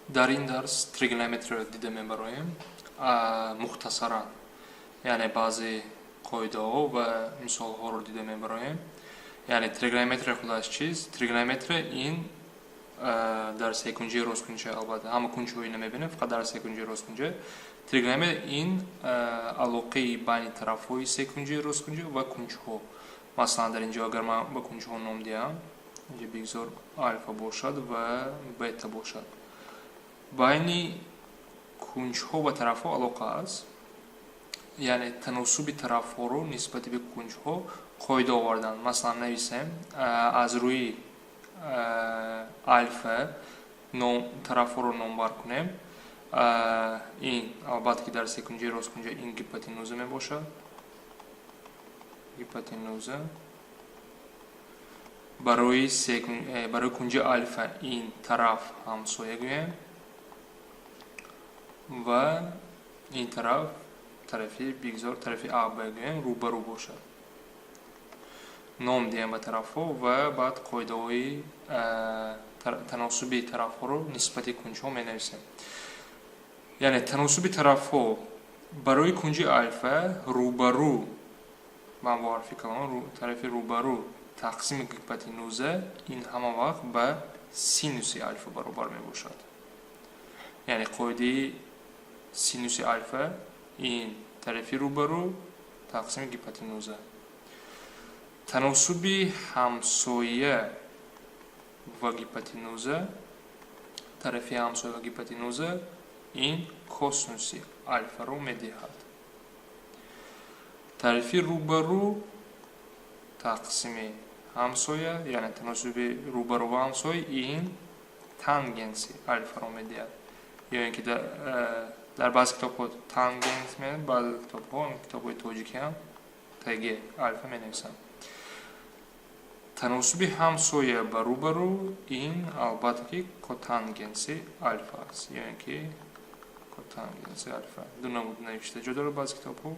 Дар ин дарс тригонометриро дида мебароем мухтасаран, яъне баъзе қоидаҳо ва мисолҳоро дида мебароем. Яъне тригонометрия худаш чист? Тригонометрия ин дар секунҷаи росткунҷа, албатта ҳама кунҷҳои намебинем, фақат дар секунҷаи росткунҷа. Тригонометрия ин алоқаи байни тарафҳои секунҷаи росткунҷа ва кунҷҳо. Масалан, дар ин ҷо агар ман ба кунҷҳо ном диҳам, инҷа бигзор алфа бошад ва бета бошад, байни кунҷҳо ва тарафҳо алоқа аст, яъне таносуби тарафҳоро нисбати ба кунҷҳо қоида овардан. Масалан, нависем, аз рӯи алфа тарафҳоро номбар кунем. Ин албатта ки дар секунҷаи росткунҷа ин гипотенуза мебошад. Гипотенуза барои кунҷи алфа ин тараф ҳамсоя гӯем ва ин тараф, тарафи бигзор тарафи аб гӯем, рӯбарӯ бошад. Ном диҳем ба тарафҳо ва баъд қоидаҳои таносуби тарафҳоро нисбати кунҷҳо менависем. Яъне таносуби тарафҳо барои кунҷи алфа рӯбарӯ, ман бо ҳарфи калон, тарафи рӯбарӯ тақсими гипотенуза ин ҳама вақт ба синуси алфа баробар мебошад. Яъне қоидаи синуси алфа ин тарафи рӯбарӯ тақсими гипотенуза. Таносуби ҳамсоя ва гипотенуза, тарафи ҳамсоя ва гипотенуза ин косинуси алфаро медиҳад. Тарафи рӯбарӯ тақсими ҳамсоя, яъне таносуби рӯбарӯ ва ҳамсоя ин тангенси алфаро медиҳад. Ё ин ки дар баъзе китобҳо тангенс меояд, баъзе китобҳо, китобҳои тоҷикӣ ҳам тг алфа менависанд. Таносуби ҳамсоя ба рӯбарӯ ин албатта ки котангенси алфа аст, ё ин ки котангенси алфа ду намуд навишта ҷо дорад баъзе китобҳо,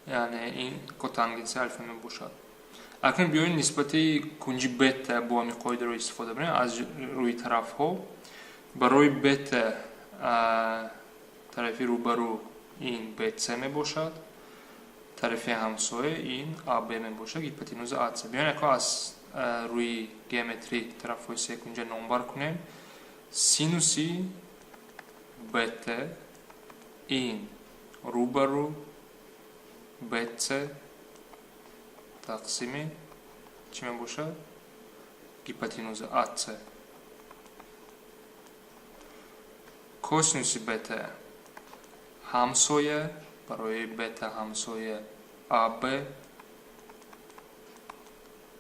яъне ин котангенси алфа мебошад. Акнун биёед, нисбати кунҷи бета бо ҳамин қоидаро истифода барем. Аз рӯи тарафҳо барои бета тарафи рӯбарӯ ин бц мебошад, тарафи ҳамсоя ин аб мебошад, гипотенуза ац. Биёед, яко аз рӯи геометрӣ тарафҳои секунҷа номбар кунем. Синуси бета ин рӯбарӯ бц тақсими чӣ мебошад? Гипотенуза ац. Косинуси бета ҳамсоя, барои бета ҳамсоя аб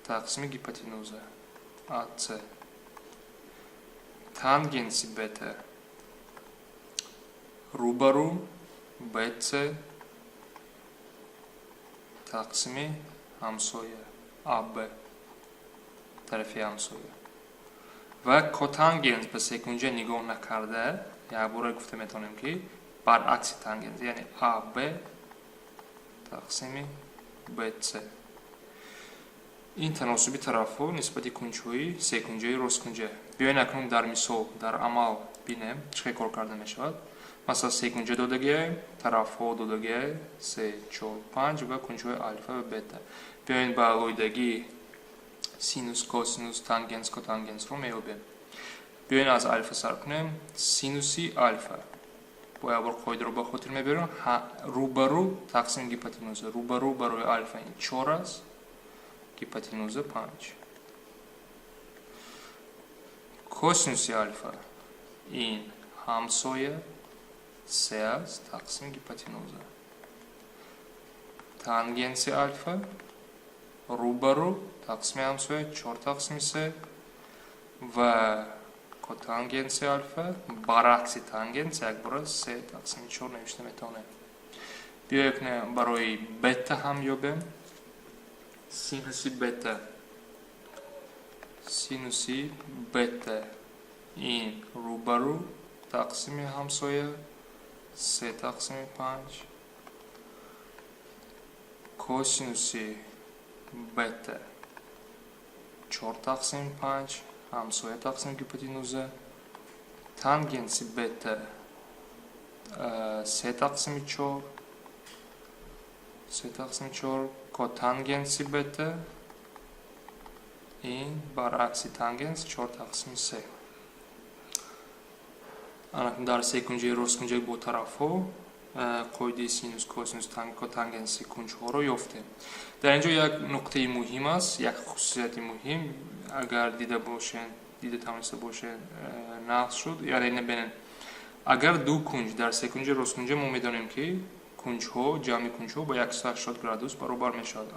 тақсими гипотенуза ац. Тангенси бета рӯбарӯ бц тақсими ҳамсоя аб, тарафи ҳамсоя. Ва котангенс ба секунҷа нигоҳ накарда якбора гуфта метавонем, ки баръакси тангенс, яъне аб тақсими бц. Ин таносуби тарафҳо нисбати кунҷҳои секунҷаи росткунҷа. Биёед, акнун дар мисол, дар амал бинем, чӣ хел кор карда мешавад. Масалан, секунҷа додагиай, тарафҳо додагиай се, чор, панҷ ва кунҷҳои алфа ва бета. Биёед, ба алоҳидагӣ синус, косинус, тангенс, котангенсро меёбем. Биёед, аз алфа сар кунем. Синуси алфа бо як бор қоидаро ба хотир мебарем: рӯбарӯ тақсими гипотенуза. Рӯбарӯ барои алфа ин чор аст, гипотенуза панҷ. Косинуси алфа ин ҳамсоя се аст тақсими гипотенуза. Тангенси алфа рӯбарӯ тақсими ҳамсоя, чор тақсими се. Ва котангенси алфа баръакси тангенс, якбора се тақсими чор навишта метавонем. Биёед, барои бета ҳам ёбем. Синуси бета. Синуси бета ин рӯбарӯ тақсими ҳамсоя, се тақсими панҷ. Косинуси бета чор тақсими панҷ, ҳамсоя тақсими гипотенуза. Тангенси бета се тақсими чор, се тақсими чор, котангенси бета ин баръакси тангенс чор тақсими се. Дар секунҷаи росткунҷак бо тарафҳо қоидаи синус, косинус, котангенси кунҷҳоро ёфтем. Дар ин ҷо як нуқтаи муҳим аст, як хусусияти муҳим, агар дида бошед, дида тавониста бошед, нақл шуд. Яъне бинед, агар ду кунҷ дар секунҷаи росткунҷа, мо медонем, ки кунҷҳо, ҷамъи кунҷҳо ба 180 градус баробар мешавад.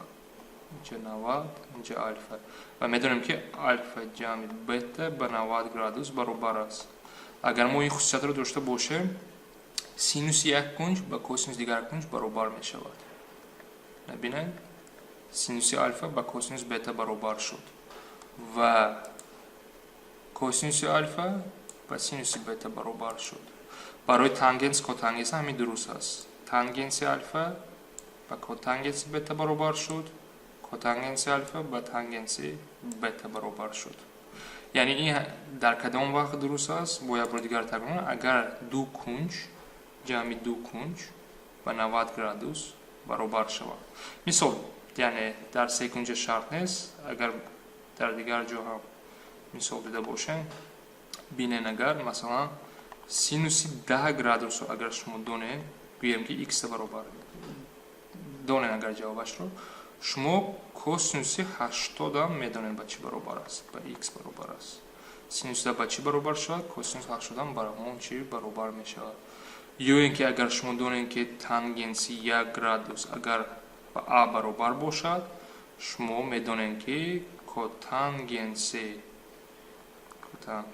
Инҷа 90, инҷа алфа, ва медонем, ки алфа ҷамъи бета ба 90 градус баробар аст. Агар мо ин хусусиятро дошта бошем, синуси як кунҷ ба косинуси дигар кунҷ баробар мешавад. Набинед, синуси алфа ба косинус бета баробар шуд ва косинуси алфа ба синуси бета баробар шуд. Барои тангенс, котангенс ҳамин дуруст аст. Тангенси алфа ба котангенси бета баробар шуд, котангенси алфа ба тангенси бета баробар шуд. Яъне ин дар кадом вақт дуруст аст? Бо як бори дигар такрор, агар ду кунҷ, ҷамъи ду кунҷ ба 90 градус баробар шавад. Мисол, яъне дар секунҷа шарт нест, агар дар дигар ҷо ҳам мисол дида бошем. Бинен, агар масалан синуси 10 градусро агар шумо донед, гӯем, ки х баробар донед, агар ҷавобашро шумо косинуси 80-ам медонед, ба чӣ баробар аст? Ба х баробар аст. Синуси 10 ба чӣ баробар шавад, косинус 80-ам ба ҳамон чӣ баробар мешавад. Ё ин ки агар шумо донед, ки тангенси 1 градус агар ба а баробар бошад, шумо медонед, ки котангенси,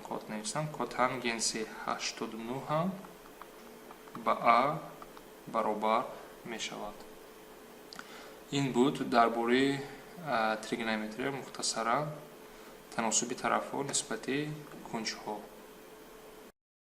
кот нависам, котангенси 89 ҳам ба а баробар мешавад. Ин буд дар бораи тригонометрия мухтасаран, таносуби тарафҳо нисбати кунҷҳо.